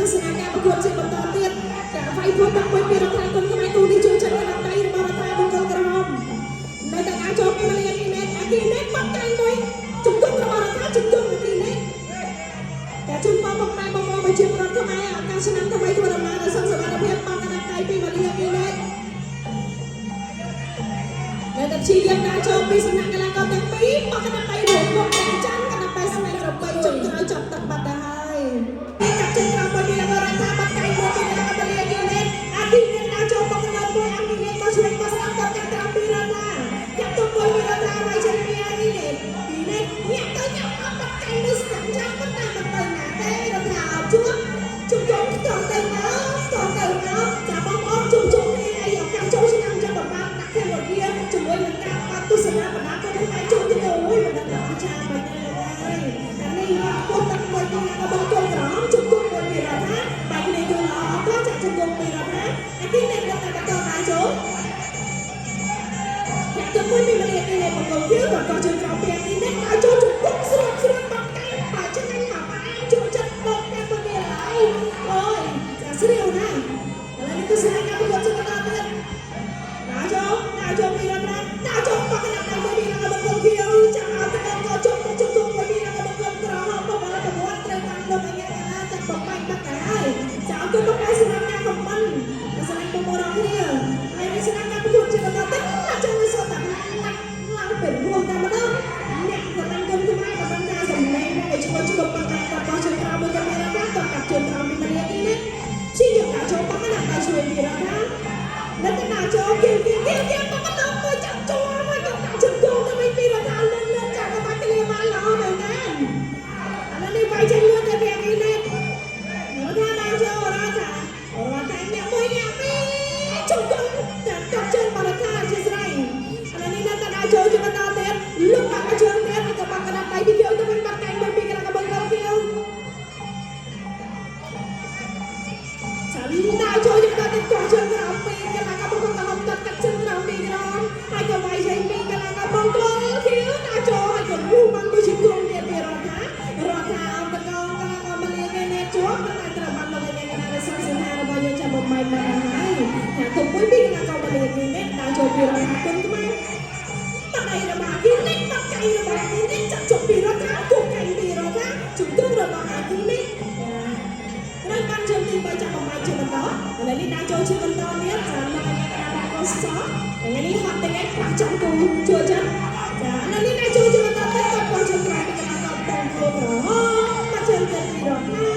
ទស្សនាការប្រកួតជាបន្តទៀតចាវាយពួតតាំងពីរដ្ឋាគុណខ្មែរគូនេះជួយចិត្តកណ្ដាប់ដៃរបស់រដ្ឋាបង្គោលក្រហមនៅតែដើរចូលពីមលាគីណេតអាគីណេតបាត់កែងមួយជង្គង់របស់រដ្ឋាជង្គង់អាគីណេតតែជូនពរពុកម៉ែបងប្អូនប្រជាពលរដ្ឋខ្មែរឱកាសឆ្នាំថ្មីធ្វើដំណើរដោយសុខសុវត្ថិភាពបាត់កណ្ដាប់ដៃពីមលាគីណេតនៅតែព្យាយាមដើរចូលពីសំណាក់កីឡាករទាំងពីរបោះកណ្ដាប់ដៃរួមមុខទាំងច័ន្ទកណ្ដាប់ដៃស្មែងក្របីចុងក្រោយចាប់ទឹកបាត់ទៅហើយពីកាត់ជើងក្រោមមួយពីកីឡាកររដ្ឋាបាត់កែងមួយពីកីឡាករមលាគីណេតអាគីណេតដើរចូលបុកកណ្ដាប់មួយអាគីណេតក៏ឆ្វេងក៏ស្ដាំតកាត់ក្រោមពីរដ្ឋាយ៉ាប់ទុំមួយពីរដ្ឋាវាយចេញពីអាគីណេតគីណេតញាក់ទៅញាក់មកបាត់កែងមួយស្កាំចាំប៉ុន្តែមិនទៅណាទេរដ្ឋាអត់ជួបជុំជុំខ្ទង់ទៅមកខ្ទង់ទៅមកចាបងប្អូនជុំជុំគ្នាអីឱកាសចូលឆ្នាំចាំបបាក់ដាក់ខែវរាជាមួយនឹងការបាត់ទស្សនាបណ្ដាគុណខ្មែរចូលទៅអូយមិនដឹងថាពិចារមិនទេហើយតែនេះរត់ពុតទឹកមួយពីណាក៏បងកូនក្រហមជុំជុំមួយពីរដ្ឋាបែកគ្នាយល់ល្អអត់ចាក់ជុំជុំពីរដ្ឋាអាគីនេះនៅតែបន្តដើរចូលអ្នកទៅមួយពីមលានេះបង្គោលខៀវក៏ក៏ជើងក្រោមពីអាគីនេះដើរចូលជុំជុំស្រួតស្រួតបាត់កែងបើឆ្ងាញ់មកផ្អែមចូលចិត្តដកតែពលាឡើយអូយចាស្រាវណាស់ឥឡូវនេះទស្សនាការប្រកួតជាបន្តទៀត ដើរចូលដើរចូលពីរដ្ឋាដើរចូលបកកណ្ដាលដៃមួយពីឡើងបង្គោលខៀវចាំឲ្យតកក៏ជុំជុំជុំមួយពីឡើងបង្គោលក្រហមបបលប្រវត្តិត្រូវបានលោកអញ្ញាកណាចាក់បំបាញ់បាត់ទៅហើយចាអរគុណបងប្អូនសម្រាប់ការខមមិនសម្រាប់បងប្អូនអរគ្នាហើយនេះស្នាការប្រកួតជាបន្តទៀតអាចចូលសតតាឡាក់ឡើងពេលរស់តែម្ដងអ្នកស្រឡាញ់គុណខ្មែរក៏បានការសម្លេងមកឲ្យឈ្មោះឈ្មោះប៉ុន្តែក៏បោះជើងក្រោមមួយទៀតមានរដ្ឋាក៏កាត់ជើងក្រោមពីមលាទីនេះជាយកដាក់ចូលបកកណ្ដាលដៃជួយពីរដ្ឋា នៅតែដើរចូលគៀវគៀវគៀវគៀវបកកណ្ដាលមួយចាប់ជួរមួយក៏ដាក់ជើងគោទៅវិញពីរដ្ឋាលឿនលឿនចាប់ក៏បាច់កលៀបានល្អមែនតើឥឡូវនេះវាយចេញលឿនទៅពីអាគីណេតរដ្ឋាដើរចូលរដ្ឋារដ្ឋាញាក់មួយញាក់ពីរជង្គង់ចាក់កាត់ជើងបរដ្ឋាអធិស្ឋានឥឡូវនេះនៅតែដើរចូលជាបន្តទៀតលុកបាក់ជើងទៀតហើយក៏បាក់កណ្ដាលដៃពីខៀវទៅវិញបាត់កែងមួយពីកណ្ដាលកបឹងដល់ខៀវ ចាំដើរចូលជាបន្តទៀតកោះជើងក្រោមពីកន្លងកបង្គោលក្រហមកាត់កាត់ជើងក្រោមពីក្រហមហើយក៏វាយចេញពីកន្លងកបង្គោលខៀវដើរចូលហើយក៏រូបានមួយជាក្រុមទៀតពីរដ្ឋារដ្ឋាអមតកងកន្លងកមលាគេណែជាប់ប៉ុន្តែត្រូវបានលោកឯកណាដែលសុខសង្ហារបស់យើងចាំបំបែកមកហើយថាទុំមួយពីកន្លងកមលាគេណែដើរចូលពីរដ្ឋាគុណខ្មែរបាត់ដៃរបស់គីនេះបាត់កៃរបស់គីនេះចាក់ជុំពីរដ្ឋាគូកៃពីរដ្ឋាជង្គង់របស់អាគីនេះ ត្រូវបានជើងទី3ចាប់បំបែកជាបន្តឥឡូវនេះដើរចូលជាបន្តទៀតចាលោកអាញាកដាបាកុសថ្ងៃនេះហត់តែឯងប្រាក់ចំគូជួយចិត្តចាឥឡូវនេះដើរចូលជាបន្តទៀតក៏ពោះជើងក្រោយពីកណ្ដាលកបងគោក្រហមមកជើងទៀតពីរដ្ឋា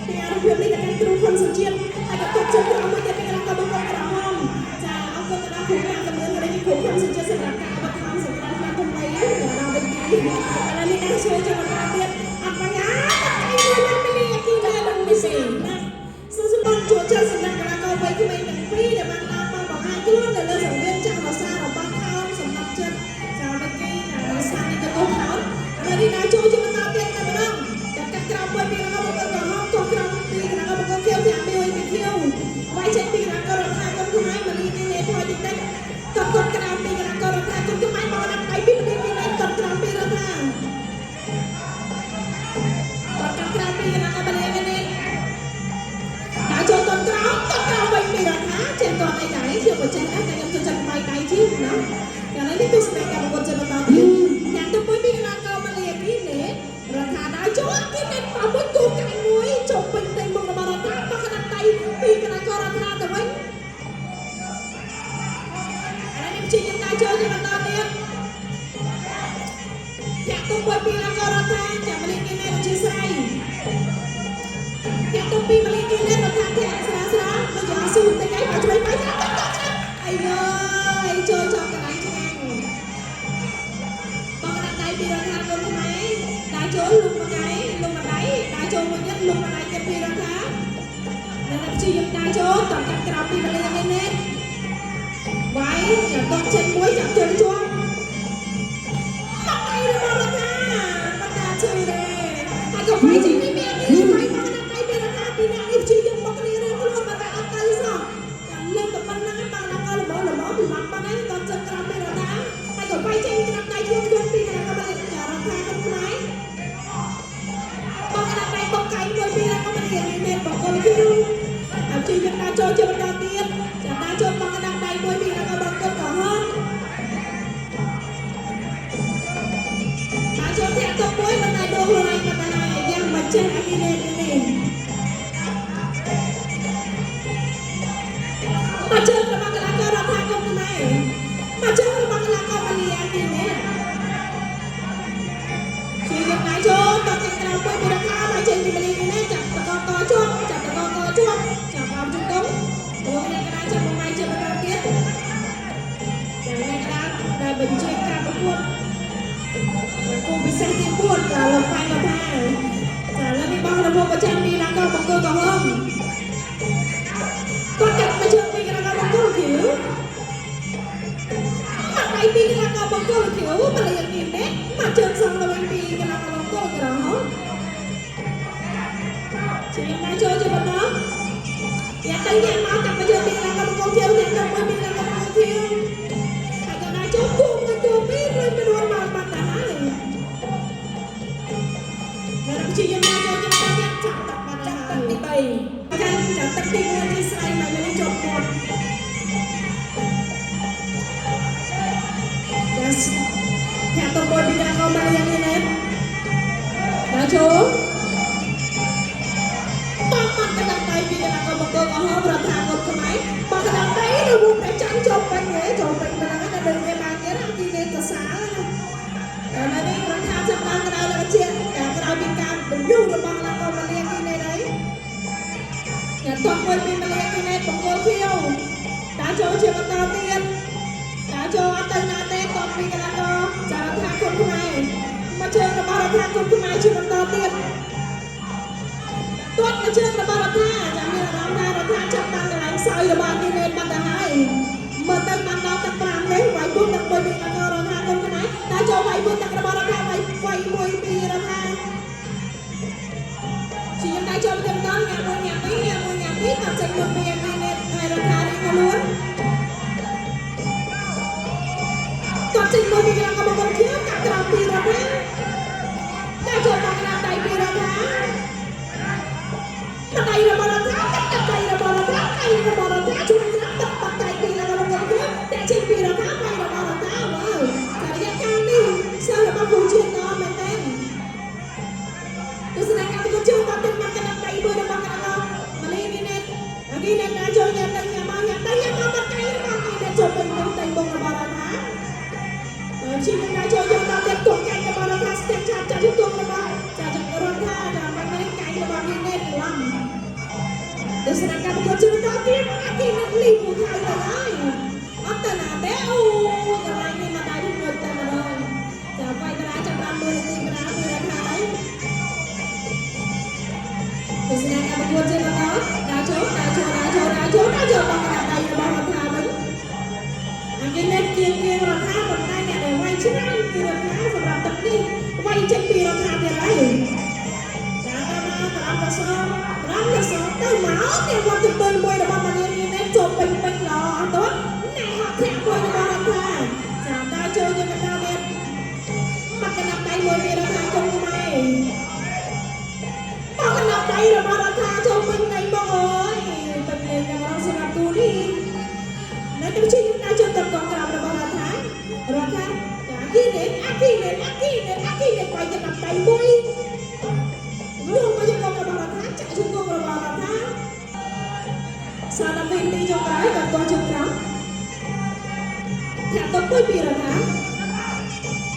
ពីអារភាពនេះទៅកាន់គ្រូខុនសុជាតិហើយក៏តបជើងក្រោយមួយទៀតពីកណ្ដាលកបងគោក្រហមចាអរគុណទៅដល់គ្រូប្រាក់តម្លឿនក៏ដូចជាគ្រូខុនសុជាតិសម្រាប់ការឧបត្ថម្ភសម្រាប់ឆ្នាំថ្មីដល់វិញទីឥឡូវនេះដើរចូលជាបន្តទៀតអត់បញ្ហាតែមួយមិនមលាគីដែរនឹងនេះស្អាតណាស់សូមសម្បត្តិជួចិត្តសម្រាប់កីឡាករវ័យក្មេងទាំងពីរដែលបានឡើងមកបង្ហាញខ្លួននៅលើសង្វៀនចាស់រសារបស់ខោនសម្រាប់ចិត្តចាវិញគេណាសានេះក៏ខោនឥឡូវនេះដើរចូលជាបន្តទៀតតែម្ដងតែកាត់ក្រោមមួយពីកីឡាករបង្គោលក្រហមកោះក្រោមពីកីឡាករបង្គោលខៀវធាមីពីខៀវវាយចេញពីកីឡាកររដ្ឋាគុណខ្មែរមលីនេះថយតិចតិចកត់កត់ក្រោមពីកីឡាកររដ្ឋាគុណខ្មែរមកដាក់ដៃពីមលីនេះកត់ក្រោមពីរដ្ឋា តកាត់ក្រៅពីកណ្ដាលបលានេះដើរចូលតក្រោមតក្រោមវិញពីរដ្ឋាចេះតអីដែរខ្ញុំក៏ចេះដែរតែខ្ញុំចូលចិត្តបាយដៃជាងណាឥឡូវនេះទស្សនាការប្រកួតជាបន្តទៀតយ៉ាងទៅមួយពីកីឡាករម៉ាឡេស៊ីនេះរដ្ឋាដើរចូលគេនេះប៉មួយគូកាញ់មួយចូលពេញផ្ទៃមុខរបស់រដ្ឋាបោះកណ្ដាលដៃពីកីឡាកររដ្ឋាទៅវិញឥឡូវនេះព្យាយាមដើរចូលជាបន្តទៀតយ៉ាក់ទៅមួយពីកីឡាកររដ្ឋាចាំម៉ាឡេស៊ីនេះអធិស្ឋាន យ៉ាទៅពីម៉ាឡេស៊ីនេះរដ្ឋាធាក់ស្រាលស្រាលដូចជាអត់ស៊ូតិចអីបើជួយបាយកាត់កាត់កាត់អាយយចូលចំកន្លែងឆ្ងាញ់បងកណ្ដាលដៃពីរដ្ឋាគុណខ្មែរដើរចូលលុកមកឯងលុកម្ដៃដើរចូលមួយទៀតលុកម្ដៃទៀតពីរដ្ឋានៅតែព្យាយាមដើរចូលតកាត់ក្រោមពីម៉ាឡេស៊ីនេះវាយចាំតចេញមួយចាំជើងជាប់បាត់ដៃរបស់រដ្ឋាបាត់តាជឿទេហើយក៏វាយចេញពីមាននេះវាយមកកណ្ដាលដៃពីរដ្ឋាពីអ្នកនេះព្យាយាមមកគ្នារឿងខ្លួនបើតែអត់ទៅសោះចាំលើកតែប៉ុណ្្នឹងឯងបើណាក៏ល្មមល្មមឡាប់ប៉ុណ្ណឹងតជើងក្រោមពីរដ្ឋាហើយក៏វាយចេញកណ្ដាលដៃខ្លួនខ្លួនពីកណ្ដាលក៏រដ្ឋាគុណខ្មែរបងកណ្ដាលដៃបងកែងមួយពីរដ្ឋាក៏មិនរៀននេះបង្គោលគឺ មកជើងរបស់កីឡាកររដ្ឋាគុំខ្មែរមកជើងរបស់កីឡាករម៉ាលីអាគីណេជាយ៉ាងណាចូលតចេញក្រៅមួយពីរដ្ឋាមកចេញពីម៉ាលីគីណេចាប់តកកជាប់ចាប់តកកជាប់ចាប់អោបជង្គង់លោកអ្នកកណ្ដាលចាប់មកម៉ៃជាបន្តទៀតចាអ្នកកណ្ដាលដែលបញ្ជាការប្រកួតគូពិសេសទី4ដល់លោកប៉ែនរដ្ឋាចាលើនេះបោះរបស់ប្រចាំពីឡាកបង្គោលក្រហមគាត់កាត់មកជើងពីកីឡាករបង្គោលខៀវ មកដៃពីកីឡាករបង្គោលខៀវមកលៀងនេះនេះមកជើងសងទៅវិញពីកីឡាករបង្គោលក្រហមជាងដៃចូលជាបន្តយ៉ាទៅយ៉ាមកកាត់មកជើងពីកីឡាករបង្គោលខៀវយ៉ាទៅមួយពីកីឡាករបង្គោលខៀវហើយកណ្ដាលចូលគូមួយគូពីររួចទៅរួចមកបាត់ទៅហើយដល់ព្យាយាមមកចូលជាបន្តទៀតចាប់ទឹកបាត់ ចាប់ ហើយ ទឹកទី3 ចាំចាំទឹកទី1ទីស្រីមកនេះជាប់មាត់ចាសធាក់ទៅមួយពីដល់កុំមកយ៉ាងនេះណែដល់ចូលបងមកកណ្ដាលដៃពីកណ្ដាលកុំបង្គោលអស់រដ្ឋាភិបាលខ្មែរបកកណ្ដាលដៃឬវងតែចាំចូលពេញហ៎ចូលពេញប៉ុណ្ណឹងណាដឹងគេបានទៀតអាទីនេះទៅសាណាឥឡូវនេះរដ្ឋាចាប់បានក្រៅលើជាក្រៅពីការបញ្ញុះរបស់កុំមកលៀងទីនេះđấy អ្នកតបមួយពីមលាគេណែបង្គោលខៀវតើចូលជាបន្តទៀតតើចូលអត់ទៅណាទេតបពីកីឡាករចារដ្ឋាគុណខ្មែរមកជើងរបស់រដ្ឋាគុណខ្មែរជាបន្តទៀតទាត់មកជើងរបស់រដ្ឋាចាមានអារម្មណ៍ថារដ្ឋាចាប់បានកន្លែងសោយរបស់គេណែបាត់ទៅហើយមើលទៅបានដល់ទឹក5នេះវាយ4ទឹក1ពីកីឡាកររដ្ឋាគុណខ្មែរតើចូលវាយ4ទឹករបស់រដ្ឋាវាយវាយ1ពីរដ្ឋា ជាខ្ញុំដៃចូលទៅម្ដងញ៉ាំមួយញ៉ាំពីរញ៉ាំមួយញ៉ាំពីរគាត់ចេញមុនពីអានេះហើយរដ្ឋារៀងខ្លួនគាត់ចេញមុនពីកន្លងកំពុងខៀវកាត់ក្រោមពីរដ្ឋាតែចូលមកកណ្ដាលដៃពីរដ្ឋាដៃរបស់រដ្ឋាកាត់ដៃរបស់រដ្ឋាដៃរបស់រដ្ឋាជួយស្រាប់ទឹកបាត់ដៃពីកន្លងកំពុងខៀវតែចេញពីរដ្ឋាដៃរបស់រដ្ឋាមើលតែរយៈកាលនេះសិស្សរបស់គ្រូជាតិណមែនទេ ទស្សនកម្មប្រកួតជើងតទៅមកកណ្ដាលដៃមួយរបស់កណ្ដាលម៉ាលីនេះណែអាគីណែណាចូលញ៉ាំទៅញ៉ាំមកញ៉ាំទៅញ៉ាំមកបាត់កៃរបស់គីណែចូលពេញពេញដៃបងរបស់រដ្ឋាជាងណាចូលយកដល់ទៀតទួងកៃរបស់រដ្ឋាស្ទះឆាប់ចាក់ទួងរបស់ចាក់រដ្ឋាចាមិនមិនកៃរបស់គីណែឡំទស្សនកម្មប្រកួតជើងតទៀតអាគីណែលីពូថៃទៅហើយអត់ទៅណាទេអូកន្លែងនេះមកដៃងើបតែម្ដងចាវាយបរាចាប់បានមើលទីបរាពីរដ្ឋាហើយ ទស្សនកម្មប្រកួតជាបន្តដើរចូលដើរចូលដើរចូលដើរចូលដើរចូលបោះកណ្ដាលដៃរបស់រដ្ឋាវិញអញ្ចឹងនេះគៀងគៀងរដ្ឋាប៉ុន្តែអ្នកដែលវាយឆ្ងាញ់គឺរដ្ឋាសម្រាប់ទឹកនេះវាយចេញពីរដ្ឋាទៀតហើយចាទៅមកត្រង់កសត្រង់កសទៅមកទៀតវត្តទៅមួយរបស់ម៉ាលៀននេះចូលពេញពេញល្អអត់ទៅណែហត់ធាក់មួយរបស់រដ្ឋាចាដើរចូលជាបន្តទៀតបាត់កណ្ដាលដៃមួយពីរដ្ឋាគុំខ្មែរ បោះកណ្ដាប់ដៃរបស់រដ្ឋាចូលពេញដៃបងអើយពេញលេងតែម្ដងសម្រាប់គូនេះនៅតែជាយើងដើរចូលទៅកងក្រោមរបស់រដ្ឋារដ្ឋាចាគីនេអាគីនេអាគីនេអាគីនេបាយកណ្ដាប់ដៃមួយនោះមកជង្គង់របស់រដ្ឋាចាក់ជង្គង់របស់រដ្ឋាសារដល់វិញទីចុងក្រោយក៏កោះជង្គក្រោមធាក់ទៅមួយពីរដ្ឋា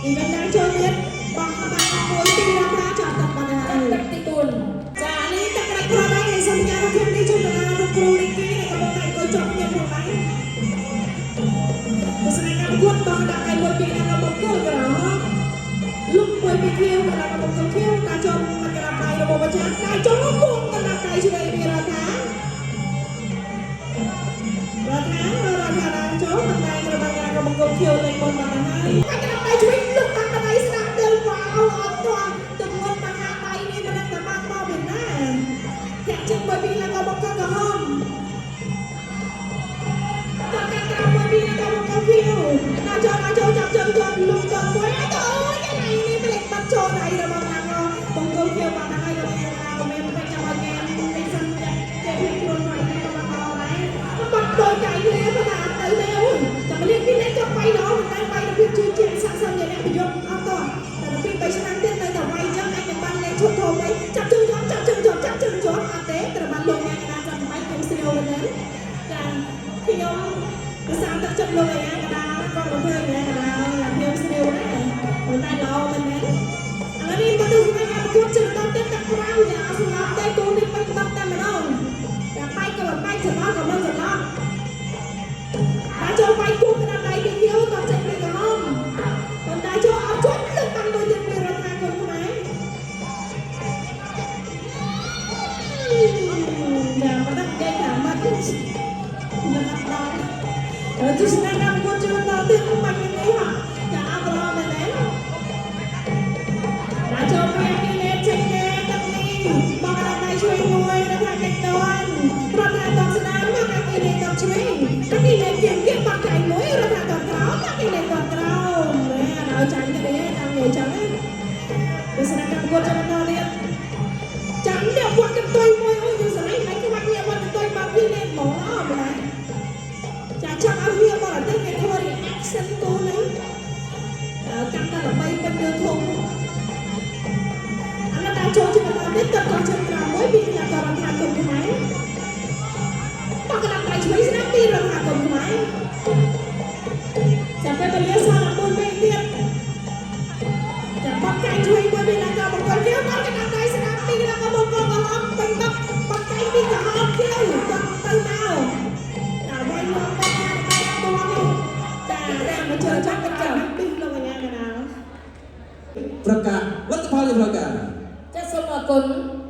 ពីវិញដើរចូលទៀតបោះបានមួយពីរដ្ឋាចាក់ទឹកបាត់ហើយ ចាប់ទឹកទី4 ចានេះទឹកក្រាច់គ្រាប់ហើយឯសញ្ញារូបភាពនេះជូនដល់លោកគ្រូរីគីដែលកំពុងតែអង្គុយជាប់ខ្ញុំផងដែរទស្សនកម្មប្រកួតបោះកណ្ដាលដៃមួយពីដល់បង្គោលក្រហមលុកមួយពីខៀវកណ្ដាលបង្គោលខៀវតាចូលកណ្ដាលដៃរបស់បច្ចាតាចូលគង់កណ្ដាលដៃឆ្វេងពីរដ្ឋារដ្ឋារដ្ឋាដើមចូលកណ្ដាលរបស់ការបង្គោលខៀវលេខមុនបាត់ទៅហើយកណ្ដាលដៃឆ្វេងលុកបាត់ដៃស្ដាំទៅវ៉ាវអត់ទាន់ទម្ងន់មហាដៃនេះមិនដឹងតែបានមកពី លោកអាញាកដាលគាត់មកធ្វើអាញាកដាលខ្ញុំស្រាវណាស់ប៉ុន្តែល្អមែនទេឥឡូវនេះមកទស្សនាការប្រកួតជិះបន្តទៀតទឹក5យ៉ាងអត់សម្រាប់ទេគូនេះពេញបាត់តែម្ដងតែបែកក៏មិនបែកច្រឡំក៏មិនច្រឡំតែចូលបែកគូក្តារដៃពីខៀវតចេញពីក្រហមប៉ុន្តែចូលអត់ជាប់លើកបានមួយទៀតពីរដ្ឋាគុណខ្មែរ ចាមិនដឹងនិយាយថាម៉េចមិនអត់ដល់ទស្សនាការប្រកួតជិះបន្តទៀតបាញ់នេះហ่ะចាអបរមែនទេ ដាក់ចូលពីអគិលេតចេញទេទឹកនេះមកកណ្ដាលដៃឆ្វេងមួយរដ្ឋាកិច្ចតនរដ្ឋាតបស្ដាមមកអគិលេតតឆ្វេងអគិលេតគៀងគៀងបាក់កែងមួយរដ្ឋាតបក្រោមអគិលេតតក្រោមណែដល់ចាញ់គ្នាចាំនិយាយចឹងណាទស្សនកម្មប្រកួតចាំបន្តទៀតចាំអ្នកវត្តកន្ទុយមួយអូយយើងស្រឡាញ់ខ្លាចខ្វាច់អ្នកវត្តកន្ទុយមកពីលេតហ្មងអម្ល៉េះចាចង់ឲ្យវាបរទេសគេធ្វើ reaction គូនេះកាន់តែល្បីពេញ YouTube អនតាចូលជាបន្តទៀតគាត់ក៏ជើងក្រោមមួយពីគណៈកររដ្ឋាគុំខ្មែរបកកណ្ដាលដៃឆ្វេងស្ដាំពីរដ្ឋាគុំខ្មែរចាំពេលពលាសល់14ពេលទៀតចាំបកកែងឆ្វេងមួយពីគណៈករបង្គោលខៀវបកកណ្ដាលដៃស្ដាំពីគណៈករបង្គោលក្រហមពេញបកបកកែងពីក្រហមខៀវគាត់ទៅមកចាវាយមកបកកែងទៅនេះចាតែមកជើចាប់ទៅចាំពីលោកកញ្ញាកណា ប្រកាសលទ្ធផលជាផ្លូវការ ចាសសូមអរគុណ។